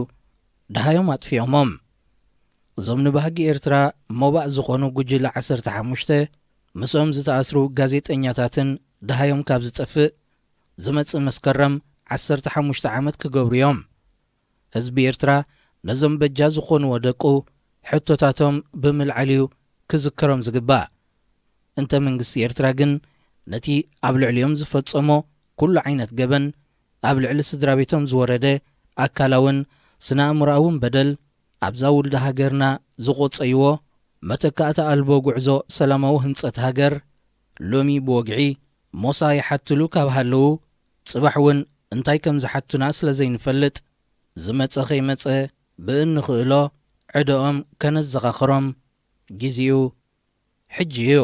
ደሃዮም ኣጥፊኦሞም። እዞም ንባህጊ ኤርትራ ሞባእ ዝኾኑ ጉጅለ ዓሰርተ ሓሙሽተ ምስኦም ዝተኣስሩ ጋዜጠኛታትን ደሃዮም ካብ ዝጠፍእ ዝመጽእ መስከረም ዓሰርተ ሓሙሽተ ዓመት ክገብሩ እዮም። ህዝቢ ኤርትራ ነዞም በጃ ዝኾንዎ ደቁ ሕቶታቶም ብምልዓል እዩ ክዝከሮም ዝግባእ። እንተ መንግስቲ ኤርትራ ግን ነቲ ኣብ ልዕሊኦም ዝፈጸሞ ኩሉ ዓይነት ገበን፣ ኣብ ልዕሊ ስድራ ቤቶም ዝወረደ ኣካላውን ስነ ኣእምሮኣውን በደል፣ ኣብዛ ውልዲ ሃገርና ዝቖጸይዎ መተካእታ ኣልቦ ጉዕዞ ሰላማዊ ህንጸት ሃገር፣ ሎሚ ብወግዒ ሞሳ ይሓትሉ ካብ ሃለዉ፣ ጽባሕ እውን እንታይ ከም ዝሓቱና ስለ ዘይንፈልጥ፣ ዝመጸ ከይመጸ ብእንኽእሎ ዕደኦም ከነዘኻኽሮም ግዜኡ ሕጂ እዩ።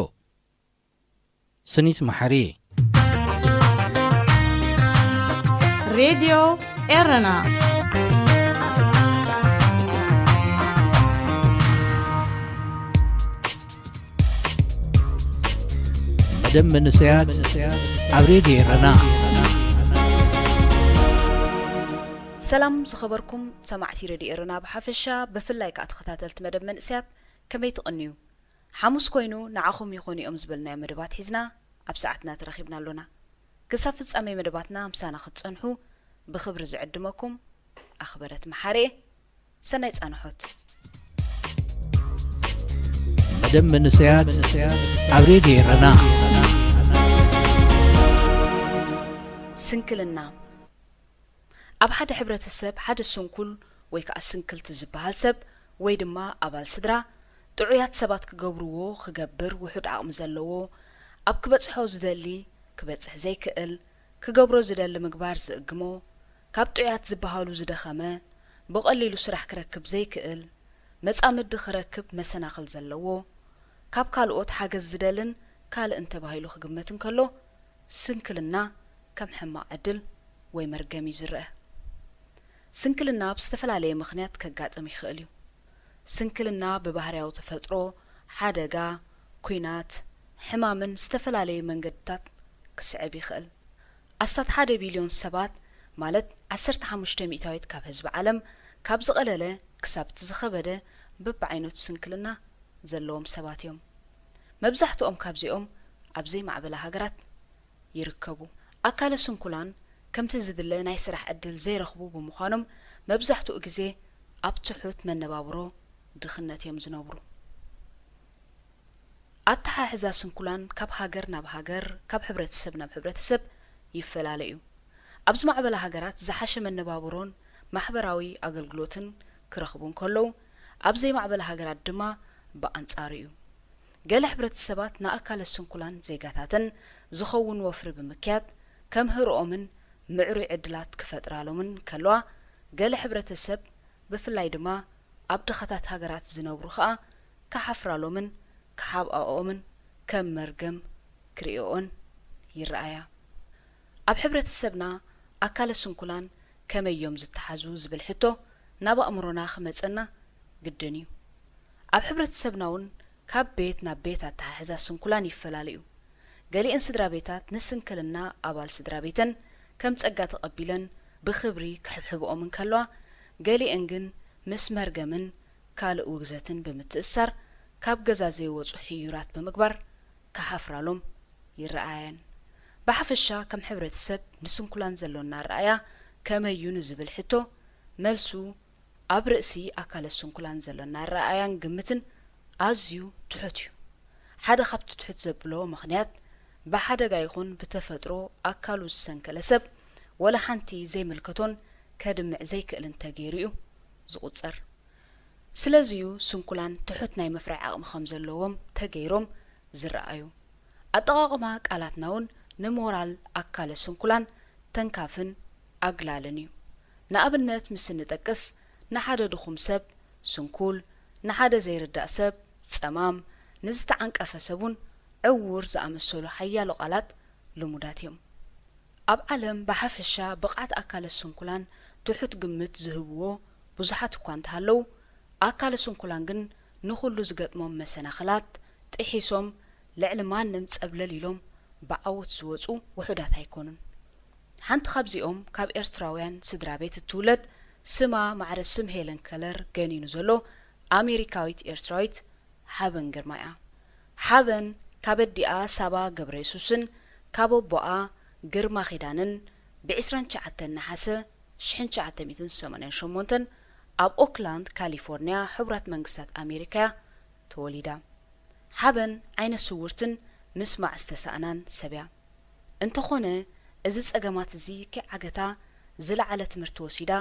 ስኒት መሓሪ። ሬድዮ ኤረና። መደብ መንእሰያት ኣብ ሬድዮ ኤረና። ሰላም ዝኸበርኩም ሰማዕቲ ሬድዮ ኤረና ብሓፈሻ፣ ብፍላይ ከኣ ተኸታተልቲ መደብ መንእሰያት፣ ከመይ ትቕንዩ? ሓሙስ ኮይኑ ንዓኹም ይኾኑ እዮም ዝበልናዮ መደባት ሒዝና ኣብ ሰዓትና ተራኺብና ኣሎና። ክሳብ ፍጻሜ መደባትና ምሳና ክትጸንሑ ብኽብሪ ዝዕድመኩም ኣኽበረት መሓሪ እየ። ሰናይ ጻንሖት። መደብ መንእሰያት ኣብ ሬድዮ ኤረና። ስንክልና። ኣብ ሓደ ሕብረተሰብ ሓደ ስንኩል ወይ ከኣ ስንክልቲ ዝበሃል ሰብ ወይ ድማ ኣባል ስድራ ጥዑያት ሰባት ክገብርዎ ክገብር ውሑድ ዓቕሚ ዘለዎ፣ ኣብ ክበጽሖ ዝደሊ ክበጽሕ ዘይክእል፣ ክገብሮ ዝደሊ ምግባር ዝእግሞ፣ ካብ ጥዑያት ዝበሃሉ ዝደኸመ፣ ብቐሊሉ ስራሕ ክረክብ ዘይክእል፣ መጻምዲ ክረክብ መሰናኽል ዘለዎ፣ ካብ ካልኦት ሓገዝ ዝደልን ካልእን ተባሂሉ ክግመት እንከሎ፣ ስንክልና ከም ሕማቕ ዕድል ወይ መርገም እዩ ዝረኣ። ስንክልና ብዝተፈላለየ ምኽንያት ከጋጥም ይኽእል እዩ። ስንክልና ብባህርያዊ ተፈጥሮ፣ ሓደጋ፣ ኲናት፣ ሕማምን ዝተፈላለዩ መንገድታት ክስዕብ ይኽእል። ኣስታት ሓደ ቢልዮን ሰባት፣ ማለት ዓሰርተ ሓሙሽተ ሚእታዊት ካብ ህዝቢ ዓለም፣ ካብ ዝቐለለ ክሳብ እቲ ዝኸበደ በብዓይነቱ ስንክልና ዘለዎም ሰባት እዮም። መብዛሕትኦም ካብዚኦም ኣብ ዘይማዕበላ ሃገራት ይርከቡ። ኣካለ ስንኩላን ከምቲ ዝድለ ናይ ስራሕ ዕድል ዘይረኽቡ ብምዃኖም፣ መብዛሕትኡ ግዜ ኣብ ትሑት መነባብሮ ድኽነት እዮም ዝነብሩ። ኣተሓሕዛ ስንኩላን ካብ ሃገር ናብ ሃገር፣ ካብ ሕብረተሰብ ናብ ሕብረተሰብ ይፈላለ እዩ። ኣብ ዝማዕበላ ሃገራት ዝሓሸ መነባብሮን ማሕበራዊ ኣገልግሎትን ክረኽቡ እንከለዉ፣ ኣብ ዘይማዕበላ ሃገራት ድማ ብኣንጻሩ እዩ። ገለ ሕብረተሰባት ንኣካለ ስንኩላን ዜጋታተን ዝኸውን ወፍሪ ብምክያድ ከምህርኦምን ምዕሩይ ዕድላት ክፈጥራሎምን ከለዋ፣ ገለ ሕብረተሰብ ብፍላይ ድማ ኣብ ድኻታት ሃገራት ዝነብሩ ኸኣ ክሓፍራሎምን ክሓብኣኦምን ከም መርገም ክርእዮኦን ይረኣያ። ኣብ ሕብረተሰብና ኣካለ ስንኩላን ከመይ እዮም ዝተሓዙ ዝብል ሕቶ ናብ ኣእምሮና ክመጸና ግድን እዩ። ኣብ ሕብረተሰብና እውን ካብ ቤት ናብ ቤት ኣተሓሕዛ ስንኩላን ይፈላለ እዩ። ገሊአን ስድራ ቤታት ንስንክልና ኣባል ስድራ ቤተን ከም ጸጋ ተቐቢለን ብኽብሪ ክሕብሕብኦም እንከለዋ፣ ገሊአን ግን ምስ መርገምን ካልእ ውግዘትን ብምትእስሳር ካብ ገዛ ዘይወጹ ሕዩራት ብምግባር ክሓፍራሎም ይረኣያን። ብሓፈሻ ከም ሕብረተሰብ ንስንኩላን ዘሎና ኣረኣእያ ከመይ እዩ ንዝብል ሕቶ፣ መልሱ ኣብ ርእሲ ኣካለ ስንኩላን ዘሎና ኣረኣእያን ግምትን ኣዝዩ ትሑት እዩ። ሓደ ካብቲ ትሑት ዘብሎ ምኽንያት፣ ብሓደጋ ይኹን ብተፈጥሮ ኣካሉ ዝሰንከለ ሰብ፣ ወላ ሓንቲ ዘይምልከቶን ከድምዕ ዘይክእልን ተገይሩ እዩ ዝቑጸር። ስለዚዩ ስንኩላን ትሑት ናይ ምፍራይ ዓቕሚ ከም ዘለዎም ተገይሮም ዝረኣዩ። ኣጠቓቕማ ቃላትና እውን ንሞራል ኣካለ ስንኩላን ተንካፍን ኣግላልን እዩ። ንኣብነት ምስ እንጠቅስ፣ ንሓደ ድኹም ሰብ ስንኩል፣ ንሓደ ዘይርዳእ ሰብ ጸማም፣ ንዝተዓንቀፈ ሰብ እውን ዕዉር ዝኣመሰሉ ሓያሎ ቃላት ልሙዳት እዮም። ኣብ ዓለም ብሓፈሻ ብቕዓት ኣካለ ስንኩላን ትሑት ግምት ዝህብዎ ብዙሓት እኳ እንተሃለዉ፣ ኣካለ ስንኩላን ግን ንኹሉ ዝገጥሞም መሰናኽላት ጥሒሶም ልዕሊ ማንም ጸብለል ኢሎም ብዓወት ዝወጹ ውሑዳት ኣይኮኑን። ሓንቲ ካብዚኦም ካብ ኤርትራውያን ስድራ ቤት እትውለድ፣ ስማ ማዕረ ስም ሄለን ከለር ገኒኑ ዘሎ ኣሜሪካዊት ኤርትራዊት ሓበን ግርማ እያ። ሓበን ካብ ኣዲኣ ሳባ ገብረየሱስን ካብ ኣቦኣ ግርማ ኪዳነን ብ ዕስራን ትሽዓተን ነሓሰ ሽሕን ትሽዓተ ሚእትን ሰማንያን ሸሞንተን ኣብ ኦክላንድ ካሊፎርንያ ሕቡራት መንግስታት ኣሜሪካ እያ ተወሊዳ። ሓበን ዓይነ ስውርትን ምስማዕ ዝተሳእናን ሰብ እያ። እንተኾነ፣ እዚ ጸገማት እዚ ከይዓገታ ዝለዓለ ትምህርቲ ወሲዳ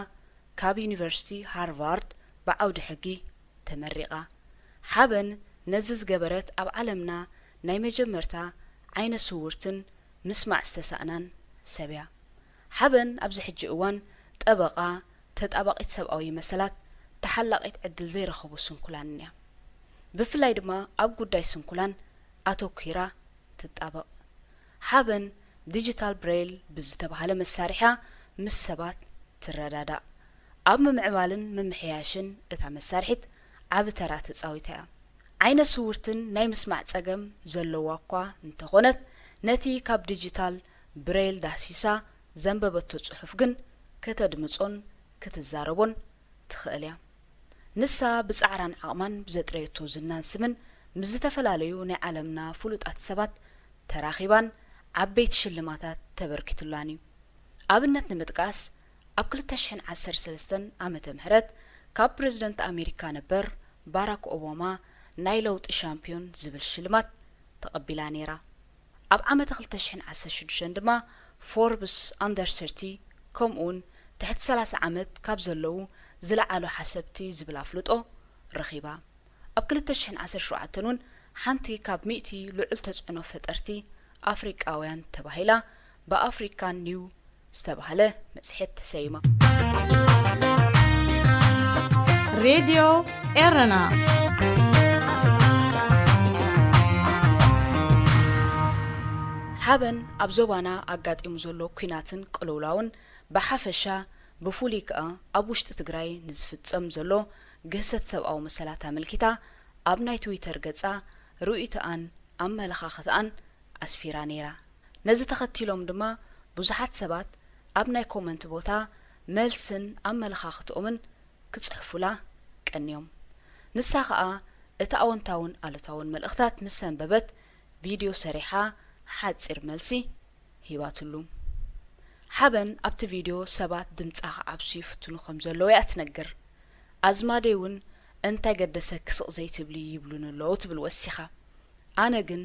ካብ ዩኒቨርሲቲ ሃርቫርድ ብዓውዲ ሕጊ ተመሪቓ። ሓበን ነዚ ዝገበረት ኣብ ዓለምና ናይ መጀመርታ ዓይነ ስውርትን ምስማዕ ዝተሳእናን ሰብ እያ። ሓበን ኣብዚ ሕጂ እዋን ጠበቓ፣ ተጣባቒት ሰብኣዊ መሰላት፣ ተሓላቒት ዕድል ዘይረኸቡ ስንኩላንን እያ። ብፍላይ ድማ ኣብ ጉዳይ ስንኩላን ኣተኲራ ትጣበቕ። ሓበን ዲጂታል ብሬይል ብዝተባህለ መሳርሒያ ምስ ሰባት ትረዳዳእ። ኣብ ምምዕባልን ምምሕያሽን እታ መሳርሒት ዓቢ ተራ ተጻዊታ እያ። ዓይነ ስውርትን ናይ ምስማዕ ጸገም ዘለዋ እኳ እንተኾነት፣ ነቲ ካብ ዲጂታል ብሬይል ዳህሲሳ ዘንበበቶ ጽሑፍ ግን ከተድምጾን ክትዛረቦን ትኽእል እያ። ንሳ ብጻዕራን ዓቕማን ብዘጥረየቶ ዝናን ስምን ምስ ዝተፈላለዩ ናይ ዓለምና ፍሉጣት ሰባት ተራኺባን ዓበይቲ ሽልማታት ተበርኪቱላን እዩ። ኣብነት ንምጥቃስ፣ ኣብ ክልተ ሽሕን ዓሰርተ ሰለስተን ዓመተ ምህረት ካብ ፕረዚደንት ኣሜሪካ ነበር ባራክ ኦባማ ናይ ለውጢ ሻምፒዮን ዝብል ሽልማት ተቐቢላ ነይራ። ኣብ ዓመተ ክልተ ሽሕን ዓሰርተ ሽዱሽተን ድማ ፎርብስ ኣንደር ሰርቲ ከምኡውን ትሕቲ ሰላሳ ዓመት ካብ ዘለዉ ዝለዓሉ ሓሰብቲ ዝብል ኣፍልጦ ረኺባ። ኣብ ክልተ ሽሕን ዓሰርተ ሸውዓተን እውን ሓንቲ ካብ ሚእቲ ልዑል ተጽዕኖ ፈጠርቲ ኣፍሪቃውያን ተባሂላ ብኣፍሪካን ኒው ዝተባህለ መጽሔት ተሰይማ። ሬድዮ ኤረና። ሓበን ኣብ ዞባና ኣጋጢሙ ዘሎ ኲናትን ቅልውላውን ብሓፈሻ፣ ብፍሉይ ከኣ ኣብ ውሽጢ ትግራይ ንዝፍጸም ዘሎ ግህሰት ሰብኣዊ መሰላት ኣመልኪታ ኣብ ናይ ትዊተር ገጻ ርእይቶኣን ኣመለኻኽታኣን ኣስፊራ ነይራ። ነዚ ተኸቲሎም ድማ ብዙሓት ሰባት ኣብ ናይ ኮመንት ቦታ መልስን ኣመለኻኽትኦምን ክጽሕፉላ ቀንዮም። ንሳ ኸኣ እቲ ኣወንታውን ኣሉታውን መልእኽታት ምስ ኣንበበት ቪድዮ ሰሪሓ ሓጺር መልሲ ሂባትሉ። ሓበን ኣብቲ ቪድዮ ሰባት ድምጻ ክዓብሱ ይፍትኑ ከም ዘለዉ እያ ትነግር። ኣዝማደይ እውን እንታይ ገደሰኪ ስቕ ዘይትብሊ ይብሉኒ ኣለዉ ትብል ወሲኻ። ኣነ ግን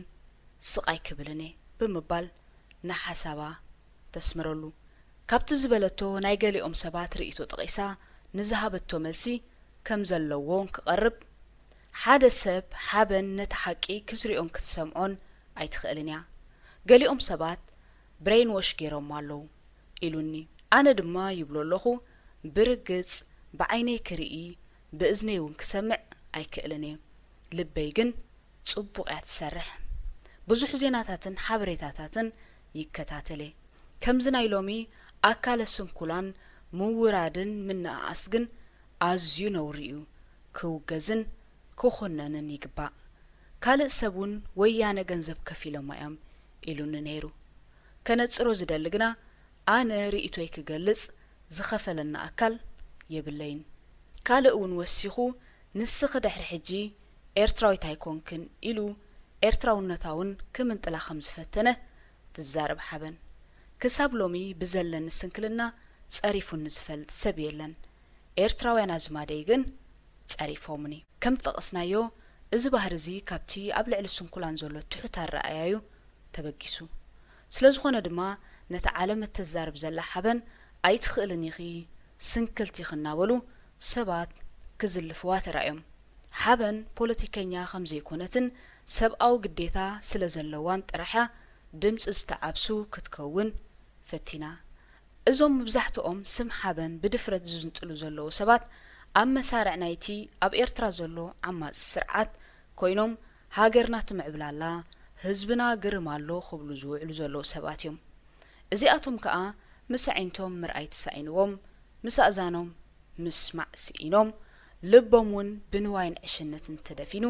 ስቕ ኣይክብልን እየ ብምባል ንሓሳባ ተስምረሉ። ካብቲ ዝበለቶ ናይ ገሊኦም ሰባት ርእይቶ ጠቒሳ ንዝሃበቶ መልሲ ከም ዘለዎ እንክቐርብ፣ ሓደ ሰብ ሓበን ነቲ ሓቂ ክትሪኦን ክትሰምዖን ኣይትኽእልን እያ። ገሊኦም ሰባት ብሬይንዎሽ ገይሮማ ኣለዉ ኢሉኒ። ኣነ ድማ ይብሎ ኣለኹ፣ ብርግጽ ብዓይነይ ክርኢ ብእዝነይ እውን ክሰምዕ ኣይክእልን እየ። ልበይ ግን ጽቡቕ እያ ትሰርሕ። ብዙሕ ዜናታትን ሓበሬታታትን ይከታተል እየ። ከምዚ ናይ ሎሚ ኣካለ ስንኩላን ምውራድን ምንእኣስ ግን ኣዝዩ ነውሪ እዩ፣ ክውገዝን ክኹነንን ይግባእ። ካልእ ሰብ እውን ወያነ ገንዘብ ከፊሎማ እዮም ኢሉኒ ነይሩ። ከነጽሮ ዝደሊ ግና ኣነ ርእይቶይ ክገልጽ ዝኸፈለኒ ኣካል የብለይን። ካልእ እውን ወሲኹ፣ ንስኺ ድሕሪ ሕጂ ኤርትራዊት ኣይኮንክን ኢሉ ኤርትራውነታ እውን ክምንጥላ ከም ዝፈተነ ትዛረብ ሓበን። ክሳብ ሎሚ ብዘለኒ ስንክልና ጸሪፉኒ ዝፈልጥ ሰብ የለን። ኤርትራውያን ኣዝማደይ ግን ጸሪፎምኒ። ከም ዝጠቐስናዮ፣ እዚ ባህሪ እዚ ካብቲ ኣብ ልዕሊ ስንኩላን ዘሎ ትሑት ኣረኣእያዩ ተበጊሱ። ስለ ዝኾነ ድማ፣ ነቲ ዓለም እተዛርብ ዘላ ሓበን ኣይትኽእልን ኢኺ፣ ስንክልቲ ኢኺ እናበሉ ሰባት ክዝልፍዋ ተራእዮም። ሓበን ፖለቲከኛ ከም ዘይኮነትን ሰብኣዊ ግዴታ ስለ ዘለዋን ጥራሕያ ድምጺ ዝተዓብሱ ክትከውን ፈቲና። እዞም መብዛሕትኦም ስም ሓበን ብድፍረት ዝዝንጥሉ ዘለዉ ሰባት፣ ኣብ መሳርዕ ናይቲ ኣብ ኤርትራ ዘሎ ዓማጺ ስርዓት ኮይኖም፣ ሃገርና ትምዕብል ኣላ፣ ህዝብና ግርም ኣሎ ክብሉ ዝውዕሉ ዘለዉ ሰባት እዮም። እዚኣቶም ከኣ ምስ ኣዒንቶም ምርኣይ ተሳኢንዎም፣ ምስ ኣእዛኖም ምስማዕ ስኢኖም፣ ልቦም እውን ብንዋይን ዕሽነትን ተደፊኑ፣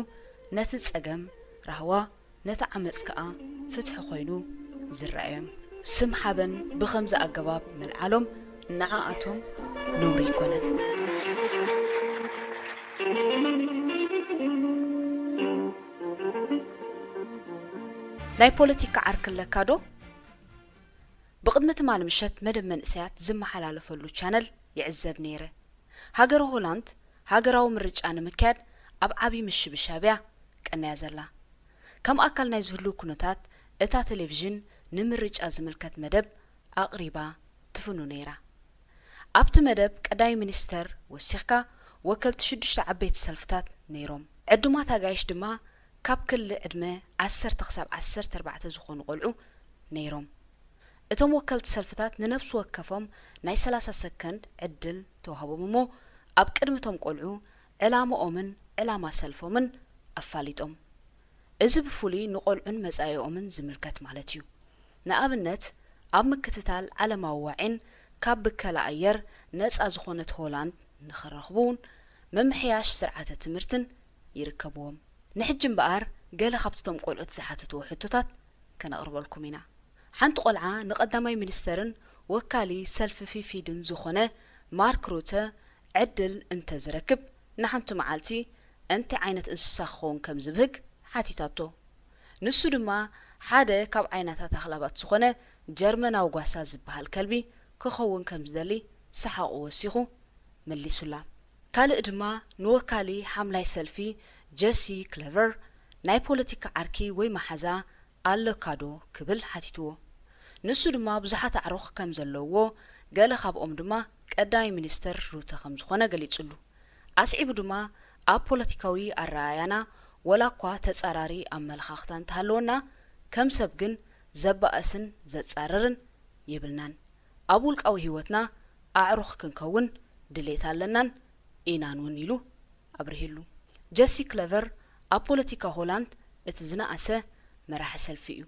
ነቲ ጸገም ራህዋ፣ ነቲ ዓመጽ ከኣ ፍትሒ ኮይኑ ዝረኣዮም። ስም ሓበን ብኸምዚ ኣገባብ ምልዓሎም ንዓኣቶም ነውሪ ኣይኮነን። ናይ ፖለቲካ ዓርኪ ኣለካ ዶ? ብቕድሚ ትማሊ ምሸት መደብ መንእሰያት ዝመሓላለፈሉ ቻነል ይዕዘብ ነይረ። ሃገረ ሆላንድ ሃገራዊ ምርጫ ንምክያድ ኣብ ዓቢ ምሽብሻብ እያ ቀንያ ዘላ። ከም ኣካል ናይ ዝህሉ ኩነታት፣ እታ ቴሌቪዥን ንምርጫ ዝምልከት መደብ ኣቕሪባ ትፍኑ ነይራ። ኣብቲ መደብ ቀዳማይ ሚኒስተር ወሲኽካ ወከልቲ ሽዱሽተ ዓበይቲ ሰልፍታት ነይሮም። ዕዱማት ኣጋይሽ ድማ ካብ ክሊ ዕድመ ዓሰርተ ክሳብ ዓሰርተ ኣርባዕተ ዝኾኑ ቆልዑ ነይሮም። እቶም ወከልቲ ሰልፍታት ንነፍሲ ወከፎም ናይ ሰላሳ ሰከንድ ዕድል ተዋህቦም እሞ፣ ኣብ ቅድሚ እቶም ቆልዑ ዕላምኦምን ዕላማ ሰልፎምን ኣፋሊጦም። እዚ ብፍሉይ ንቆልዑን መጻኢኦምን ዝምልከት ማለት እዩ። ንኣብነት፣ ኣብ ምክትታል ዓለማዊ ዋዒን ካብ ብከላ ኣየር ነጻ ዝኾነት ሆላንድ ንኽረኽቡን ምምሕያሽ ስርዓተ ትምህርትን ይርከብዎም። ንሕጂ እምበኣር፣ ገለ ካብቲ እቶም ቆልዑት ዝሓተትዎ ሕቶታት ከነቕርበልኩም ኢና። ሓንቲ ቆልዓ ንቀዳማይ ሚኒስተርን ወካሊ ሰልፊ ፊፊድን ዝኾነ ማርክ ሩተ ዕድል እንተዝረክብ ንሓንቲ መዓልቲ እንታይ ዓይነት እንስሳ ክኸውን ከም ዝብህግ ሓቲታቶ። ንሱ ድማ ሓደ ካብ ዓይነታት ኣኽላባት ዝኾነ ጀርመናዊ ጓሳ ዝበሃል ከልቢ ክኸውን ከም ዝደሊ ሰሓቑ ወሲኹ መሊሱላ። ካልእ ድማ ንወካሊ ሓምላይ ሰልፊ ጀሲ ክለቨር ናይ ፖለቲካ ዓርኪ ወይ መሓዛ ኣለካዶ ክብል ሓቲትዎ። ንሱ ድማ ብዙሓት ኣዕሩኽ ከም ዘለውዎ፣ ገለ ካብኦም ድማ ቀዳማይ ሚኒስተር ሩተ ከም ዝኾነ ገሊጹሉ። ኣስዒቡ ድማ ኣብ ፖለቲካዊ ኣረኣእያና ወላ እኳ ተጻራሪ ኣመለኻኽታ እንተሃለወና፣ ከም ሰብ ግን ዘባእስን ዘጻርርን የብልናን። ኣብ ውልቃዊ ህይወትና ኣዕሩኽ ክንከውን ድሌት ኣለናን ኢናን እውን ኢሉ ኣብርሂሉ። ጀሲ ክለቨር ኣብ ፖለቲካ ሆላንድ እቲ ዝነኣሰ መራሒ ሰልፊ እዩ።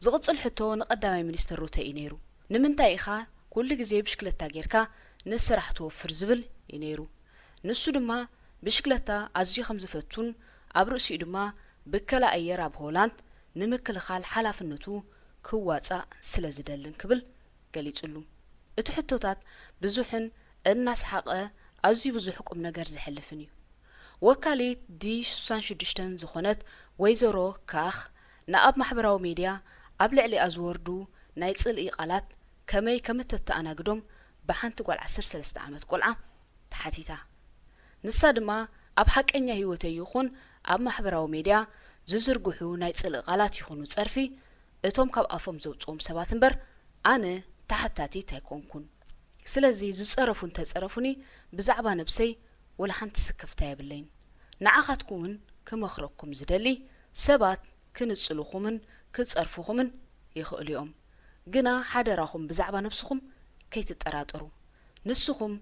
ዝቕጽል ሕቶ ንቐዳማይ ሚኒስተር ሩተ እዩ ነይሩ። ንምንታይ ኢኻ ኩሉ ግዜ ብሽክለታ ጌርካ ንስራሕ ትወፍር ዝብል እዩ ነይሩ። ንሱ ድማ ብሽክለታ ኣዝዩ ከም ዝፈቱን ኣብ ርእሲኡ ድማ ብከላ ኣየር ኣብ ሆላንድ ንምክልኻል ሓላፍነቱ ክዋጻእ ስለ ዝደልን ክብል ገሊጹሉ። እቲ ሕቶታት ብዙሕን እናሰሓቐ ኣዝዩ ብዙሕ ቁም ነገር ዘሕልፍን እዩ። ወካሊት ዲ ሽዱሽተ ዝኾነት ወይዘሮ ካኽ ንኣብ ማሕበራዊ ሜድያ ኣብ ልዕሊኣ ዝወርዱ ናይ ጽልኢ ቃላት ከመይ ከም እተተኣናግዶም ብሓንቲ ጓል ዓሰርተ ሰለስተ ዓመት ቆልዓ ተሓቲታ። ንሳ ድማ ኣብ ሓቀኛ ህይወተይ ይኹን ኣብ ማሕበራዊ ሜድያ ዝዝርግሑ ናይ ጽልኢ ቃላት ይኹኑ ጸርፊ እቶም ካብ ኣፎም ዘውጽኦም ሰባት እምበር ኣነ ተሓታቲት ኣይኮንኩን። ስለዚ ዝጸረፉ እንተጸረፉኒ ብዛዕባ ነብሰይ ወላ ሓንቲ ስክፍታ የብለይን። ንዓኻትኩም እውን ክመኽረኩም ዝደሊ ሰባት ክንጽልኹምን ክጸርፉኹምን ይኽእሉ እዮም። ግና ሓደራኹም ብዛዕባ ነብስኹም ከይትጠራጠሩ። ንስኹም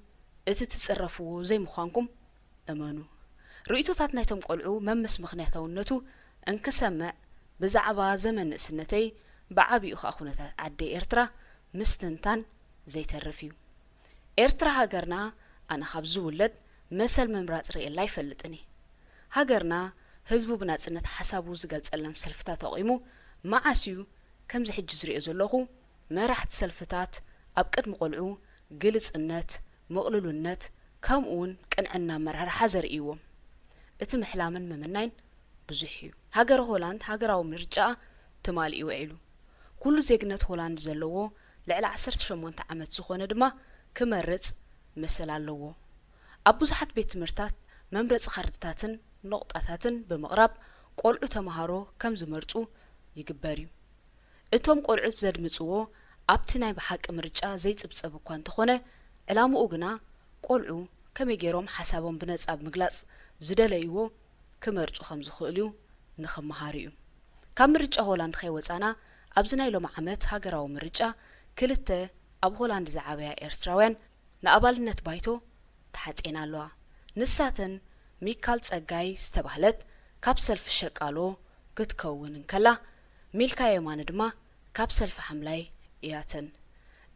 እቲ ትጽረፍዎ ዘይምዃንኩም እመኑ። ርእይቶታት ናይቶም ቆልዑ መምስ ምኽንያታውነቱ እንክሰምዕ ብዛዕባ ዘመን ንእስነተይ ብዓቢኡ ኸኣ ኩነታት ዓደይ ኤርትራ ምስትንታን ዘይተርፍ እዩ። ኤርትራ ሃገርና ኣነ ካብ ዝውለድ መሰል ምምራጽ ርእየላ ኣይፈልጥን እየ። ሃገርና ህዝቡ ብናጽነት ሓሳቡ ዝገልጸለን ሰልፍታት ኣቑሙ መዓስ እዩ ከምዚ ሕጂ ዝሪኦ ዘለኹ መራሕቲ ሰልፍታት ኣብ ቅድሚ ቆልዑ ግልጽነት፣ ምቕሉልነት ከምኡ እውን ቅንዕና ኣመራርሓ ዘርእይዎም። እቲ ምሕላምን ምምናይን ብዙሕ እዩ። ሃገረ ሆላንድ ሃገራዊ ምርጫኣ ትማሊ እዩ ውዒሉ። ኩሉ ዜግነት ሆላንድ ዘለዎ ልዕሊ ዓሰርተ ሸሞንተ ዓመት ዝኾነ ድማ ክመርጽ መሰል ኣለዎ። ኣብ ብዙሓት ቤት ትምህርታት መምረጺ ካርድታትን ነቑጣታትን ብምቕራብ ቆልዑ ተምሃሮ ከም ዝመርጹ ይግበር እዩ። እቶም ቆልዑት ዘድምጽዎ ኣብቲ ናይ ብሓቂ ምርጫ ዘይጽብጸብ እኳ እንተኾነ፣ ዕላምኡ ግና ቆልዑ ከመይ ገይሮም ሓሳቦም ብነጻ ብምግላጽ ዝደለይዎ ክመርጹ ከም ዝኽእሉ እዩ፣ ንኽመሃሩ እዩ። ካብ ምርጫ ሆላንድ ከይወጻና ኣብዚ ናይ ሎሚ ዓመት ሃገራዊ ምርጫ ክልተ ኣብ ሆላንድ ዝዓበያ ኤርትራውያን ንኣባልነት ባይቶ ተሓጽየን ኣለዋ። ንሳተን ሚካል ጸጋይ ዝተባህለት ካብ ሰልፊ ሸቃሎ ክትከውን እንከላ፣ ሚልካ የማነ ድማ ካብ ሰልፊ ሓምላይ እያተን።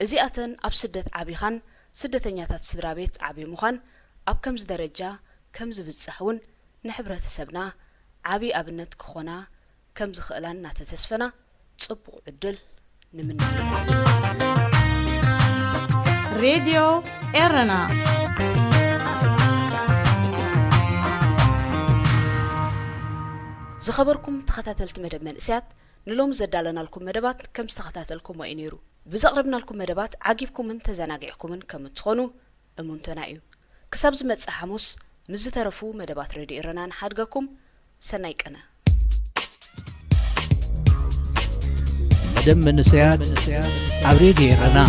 እዚኣተን ኣብ ስደት ዓቢኻን ስደተኛታት ስድራ ቤት ዓቢ ምዃን ኣብ ከምዚ ደረጃ ከም ዝብጻሕ እውን ንሕብረተሰብና ዓቢ ኣብነት ክኾና ከም ዝኽእላ እናተተስፈና ጽቡቕ ዕድል ንምነ። ሬድዮ ኤረና። ዝኸበርኩም ተኸታተልቲ መደብ መንእሰያት፣ ንሎሚ ዘዳለናልኩም መደባት ከም ዝተኸታተልኩሞ እዩ ነይሩ። ብዘቕረብናልኩም መደባት ዓጊብኩምን ተዘናጊዕኩምን ከም እትኾኑ እሙንቶና እዩ። ክሳብ ዝመጽእ ሓሙስ ምስ ዝተረፉ መደባት ሬድዮ ኤረና ንሓድገኩም። ሰናይ ቅነ። መደብ መንእሰያት ኣብ ሬድዮ ኤረና።